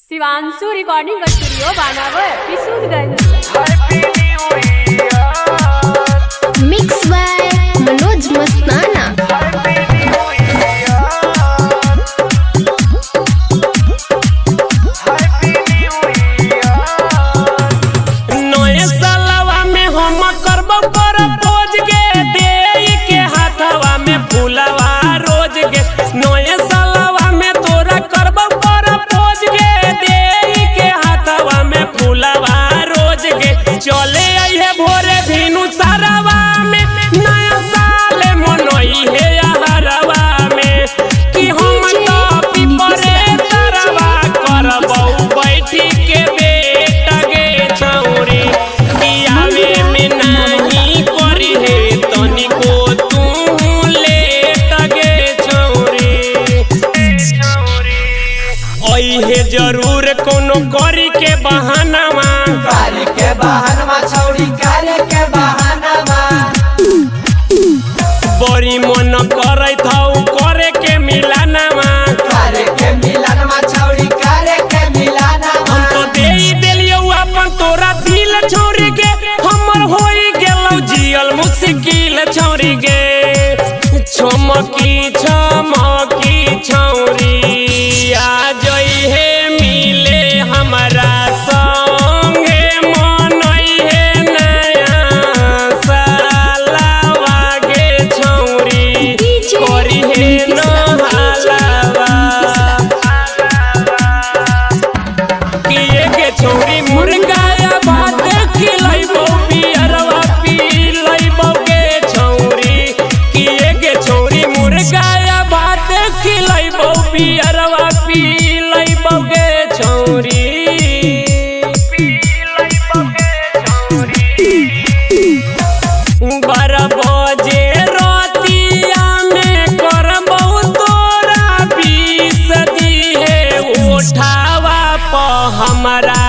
Shivanshu recording studio Banawar Kishanganj. Mix by Manoj Mastana. नए सालवा में हम करबो प्रपोज गे, देई के हाथवा में फूलवा रोज गे। नए सालवा में तोरा करबो प्रपोज गे, देई के हाथवा में फूलवा रोज गे। चले अइहे भोरे भिनु सारवा में, नया साल मनोई हे हरवा में। कि हम तो पिपरे तरवा करबौ बैठी के बेटा गे छौरी। आवे में नाही करी हे तनिको तू लेट गे छौरी। अइहे जरूर कोनो करी के बहानावा, करे के बहानमा छौरी, करे के बहानमा। बड़ी मन करैत हौ करे के मिलानावा। करे के मिलनमा छौरी, करे के मिलनमा। हम तो दे देलियौ अपन तोरा दिल छौरी गे, हमर होई गेलौ जियल मुश्किल छौरी गे। चमकी चमकी छौरी आ जइहे मिले हमरा संगे, मनइहे नया सालवा गे छौरी, करिहे नहालावा। किए के छौरी मुर्गा या भात खिलैबौ, पियरवा पिलैबौ गे छौरी। किए के छौरी मुर्गा या भात खिलैबौ, पियरवा पिलैबौ गे छौरी। 12 बजे रतिया में करबौ तोरा 20 दिहे उठावा प हमरा।